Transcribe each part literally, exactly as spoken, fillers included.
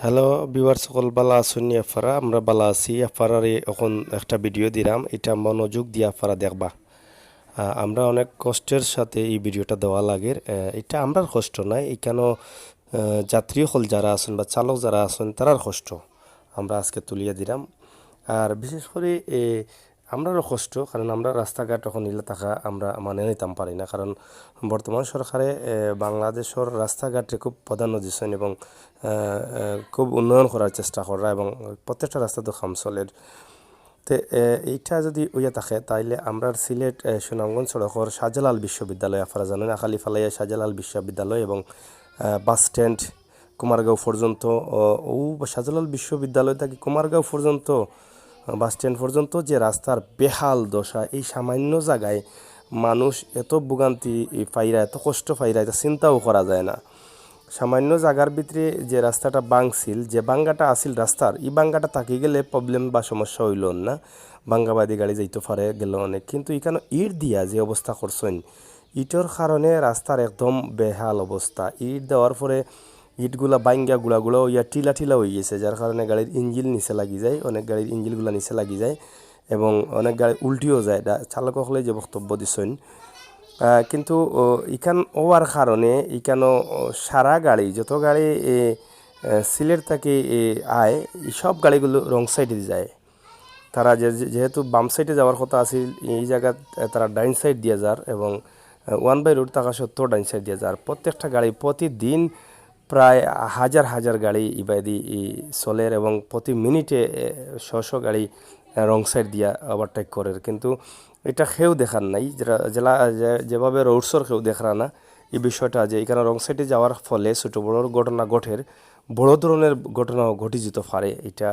Hello viewers, সকল ভালা আছইন নি আপনারা? আমরা ভালা আছি। আপনারারে অখন একটা ভিডিও দিরাম, ইটা মনোযোগ দিয়া আপনারা দেখবা। আহ, আমরা অনেক কষ্টের সাথে এই ভিডিওটা দেওয়া লাগের। আহ, ইটা আমরার কষ্ট নায়, ইকানো, আহ, যাত্রী অকল যারা আছইন বা চালক যারা আছইন, তারার কষ্ট আমরা আজকে তুলিয়া দিরাম। আর বিশেষ করি, এ, আমরারও কষ্ট, কারণ আমরা রাস্তাঘাট অখন ইলা থাকা আমরা মানিয়া নিতাম পারি না, কারণ বর্তমান সরকারে, এ, বাংলাদেশর রাস্তাঘাটরে খুব প্রাধান্য দিছইন এবং, এ, এ, খুব উন্নয়ন করার চেষ্টা কররা এবং প্রত্যেকটা রাস্তাত কাম চলের। তে, এ, ইটা যদি অইয়া থাকে, তাইলে আমরার সিলেট, এ, সুনামগঞ্জ সড়কর শাহজালাল বিশ্ববিদ্যালয়, আপনারা জানইন, আখালি ফালাইয়া শাহজালাল বিশ্ববিদ্যালয় এবং, এ, বাস স্ট্যান্ড, কুমারগাঁও পর্যন্ত, ও, ও শাহজালাল বিশ্ববিদ্যালয় থাকি কুমারগাঁও পর্যন্ত, আহ, বাস স্ট্যান্ড পর্যন্ত যে রাস্তার বেহাল দশা, এই সামান্য জাগায় মানুষ এত ভোগান্তি পাইরা, এত কষ্ট পাইরা, ইটা চিন্তাও করা যায় না। সামান্য জাগার ভিতরে যে রাস্তাটা ভাঙছিল, যে ভাঙ্গাটা আছিল রাস্তার, ই ভাঙ্গাটা থাকি গেলে প্রবলেম বা সমস্যা অইলো না, ভাঙ্গাবাদি গাড়ি যাইতো পারে গেল অনেক, কিন্তু ইকানো ইট দিয়া যে অবস্থা করছইন, ইটর কারণে রাস্তার একদম বেহাল অবস্থা। ইট দেওয়ার পরে ইটগুলা ভাঙ্গা গুড়া গুড়া অইয়া টিলা টিলা অইগেছে, যার কারণে গাড়ির ইঞ্জিন নিচে লাগি যায়, অনেক গাড়ির ইঞ্জিনগুলা নিচে লাগি যায় এবং অনেক গাড়ি উল্টিও যায়। ডা-, চালক অকলে যে বক্তব্য দিছইন, আহ, কিন্তু, ও, ইকান অওয়ার কারণে ইকানো, ও, সারা গাড়ি, যত গাড়ি, এ, এ, সিলেট থাকি, এ, আয়, ই সব গাড়িগুলো রং সাইডে যায়। তারা যে, যে-, যেহেতু বাম সাইডে যাওয়ার কথা আছিল, এই জাগাত, এ, তারা ডাইন সাইড দিয়া যার এবং, এ, ওয়ান ওয়ে রোড থাকা সত্ত্বেও ডাইন সাইড দিয়া যার। প্রত্যেকটা গাড়ি প্রতিদিন প্রায় হাজার হাজার গাড়ি ইবাদি ই চলের এবং প্রতি মিনিটে, এ, শ শ গাড়ি, এ, রং সাইড দিয়া ওভারটেক করের, কিন্তু ইটা কেউ দেখার নাই। যেটা, যেলা-, যে-, যেভাবে রোডসর কেউ দেখরা না, এই বিষয়টা যে ইকানো রং সাইডে যাওয়ার ফলে ছোট বড় ঘটনা ঘটের, বড় ধরনের ঘটনাও ঘটি যেতে পারে। ইটা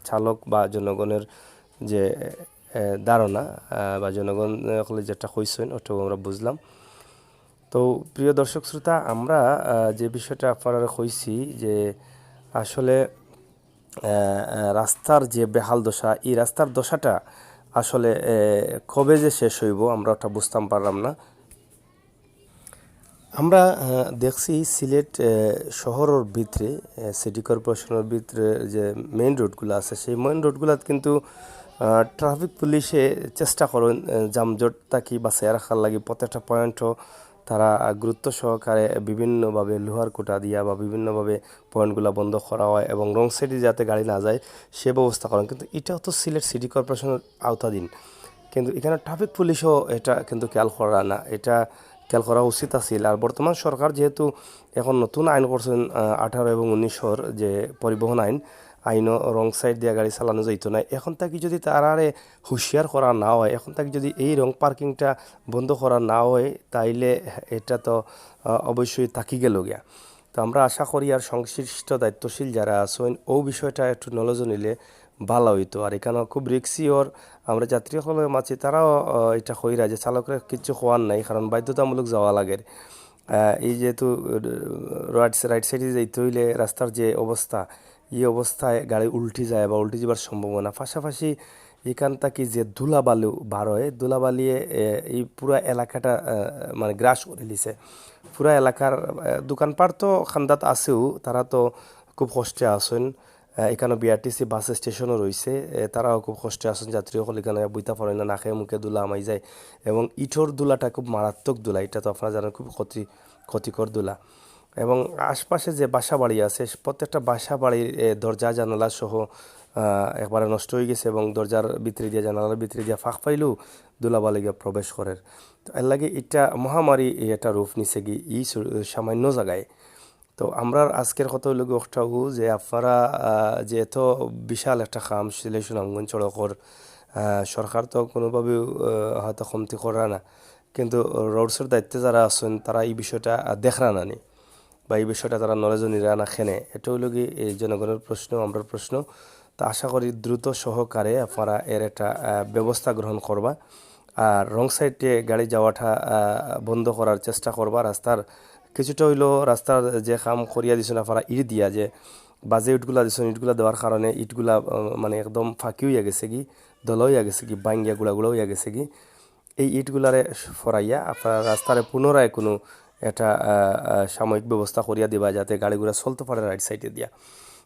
চালক বা জনগণের যে, এ, ধারণা, আহ, বা জনগণ অকলে যেটা কইছইন, ওটাও আমরা বুঝলাম। তো প্রিয় দর্শক শ্রোতা, আমরা, আহ, যে বিষয়টা আপনারারে কইছি যে আসলে, আহ, আহ, রাস্তার যে বেহাল দশা, এই রাস্তার দশাটা আসলে, এ, কবে যে শেষ অইবো, আমরা ওটা বুঝতাম পারলাম না। আমরা, আহ, দেখছি সিলেট, এ, শহরর ভিতরে, এ, সিটি কর্পোরেশনর ভিতরে যে মেইন রোডগুলা আছে, সেই মেইন রোডগুলাত কিন্তু, আহ, ট্রাফিক পুলিশে চেষ্টা করইন, এ, যানজট থাকি বাঁচাইয়া রাখার লাগি প্রত্যেকটা পয়েন্টও তারা, আহ, গুরুত্ব সহকারে বিভিন্নভাবে লোহার খুঁটা দিয়া বা বিভিন্নভাবে পয়েন্টগুলা বন্ধ করা হয় এবং রং সাইডে যাতে গাড়ি না যায়, সে ব্যবস্থা করেন। কিন্তু ইটাও তো সিলেট সিটি কর্পোরেশনর আওতাধীন, কিন্তু ইকানো ট্রাফিক পুলিশও এটা কিন্তু খেয়াল করা না, এটা খেয়াল করা উচিত আছিল। আর বর্তমান সরকার যেহেতু এখন নতুন আইন করছইন, আহ, আঠারো এবং উনিশর যে পরিবহন আইন, আইনও রং সাইড দিয়া গাড়ি চালানো যাইতো না। এখন থাকি যদি তারারে হুঁশিয়ার করা না হয়, এখন থাকি যদি এই রং পার্কিংটা বন্ধ করা না হয়, তাইলে এটা তো, আহ, অবশ্যই থাকি গেল গিয়া। তো আমরা আশা করি আর সংশ্লিষ্ট দায়িত্বশীল যারা আছইন, ও বিষয়টা একটু নলেজ নিলে ভালা অইতো। আর ইকানো খুব রিক্সি অর, আমরা যাত্রী অকলর মাঝে তারাও, আহ, ইটা কইরা যে চালকরে কিচ্ছু কওয়ার নাই, কারণ বাধ্যতামূলক যাওয়া লাগের। আহ, এই যেহেতু, আহ, রাইট, রাইট সাইডে যাইতে অইলে রাস্তার যে অবস্থা, এই অবস্থায় গাড়ি উল্টি যায় বা উল্টি যাবার সম্ভাবনা। পাশাপাশি ইকান থাকি যে ধুলাবালু বার হয়, ধুলাবালিয়ে, এ, এই পুরা এলাকাটা, আহ, মানে গ্রাস করিলিছে। পুরা এলাকার, আহ, দোকানপাট তো খান্দাত আছেউ, তারা তো খুব কষ্টে আছইন। আহ, ইকানো বিআরটিসি বাস স্টেশনও রইছে, এ, তারাও খুব কষ্টে আছইন, যাত্রী অকল ইকানো বইতা পারইন না, নাকে মুখে ধুলা হামাই যায়। এবং ইটর ধুলাটা খুব মারাত্মক ধুলা, ইটা তো আপনারা জানইন, খুব ক্ষতি, ক্ষতিকর ধুলা। এবং আশপাশে যে বাসা বাড়ি আছে, প্রত্যেকটা বাসা বাড়ির, এ, দরজা জানালা সহ, আহ, একবারে নষ্ট অইগেছে এবং দরজার ভিতরে দিয়া, জানালার ভিতরে দিয়া ফাঁক পাইলেও ধুলাবালি গিয়া প্রবেশ করের। তো এর লাগি ইটা মহামারী, এ, একটা রূপ নিছে গি ই সু-, সামান্য জাগায়। তো আমরার আজকের কথা অইলো গি ওটাউ যে আপনারা, আহ, যে এত বিশাল একটা কাম সিলেট সুনামগঞ্জ সড়কর, আহ, সরকার তো কোনোভাবেউ, আহ, হয়তো কমতি কররা না, কিন্তু রোডসর দায়িত্বে যারা আছইন তারা এই বিষয়টা, আহ, দেখরা না নি বা এই বিষয়টা তারা নলেজও নিরা না কেনে, এটা অইলো গি এই জনগণর প্রশ্ন, আমরার প্রশ্ন। তো আশা করি দ্রুত সহকারে আপনারা এর একটা, আহ, ব্যবস্থা গ্রহণ করবা। আর রং সাইডে গাড়ি যাওয়াটা, আহ, বন্ধ করার চেষ্টা করবা। রাস্তার কিছুটা অইলো রাস্তার যে কাম করিয়া দিছইন আপনারা ইট দিয়া, যে বাজে ইটগুলা দিছইন, ইটগুলা দেওয়ার কারণে ইটগুলা, আহ, মানে একদম ফাঁকি অইয়া গেছে গি, দলা অইয়া গেছে গি, ভাঙ্গিয়া গুড়া গুড়া অইয়া গেছে গি। এই ইটগুলারে ফরাইয়া আপনারা রাস্তারে পুনরায় কোনো একটা, আহ, আহ, সাময়িক ব্যবস্থা করিয়া দিবা, যাতে গাড়ি ঘোড়া চলতে পারে রাইট সাইডে দিয়া।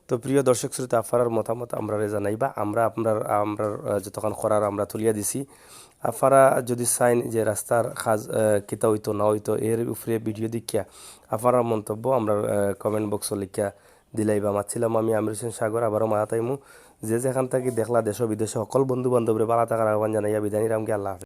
তো প্রিয় দর্শক শ্রোতা, আপনারার মতামত আমরারে জানাইবা। আমরা আপনার, আমরার, আহ, যতখান করার আমরা তুলিয়া দিছি। আপনারা যদি চাইন যে রাস্তার কাজ, আহ, কিতা অইতো না অইতো, এর উপরে ভিডিও দেখিয়া আপনারার মন্তব্য আমরার, আহ, কমেন্ট বক্সো লিখিয়া দিলাইবা। মাতছিলাম আমি আমির হোসেন সাগর, আবারও মাতাত আইমু। যে যেখান থাকি দেখলা দেশ বিদেশে সকল বন্ধু বান্ধবরে ভালা থাকার আহ্বান জানাইয়া বিদায় নিরাম গি। আল্লাহ হাফেজ।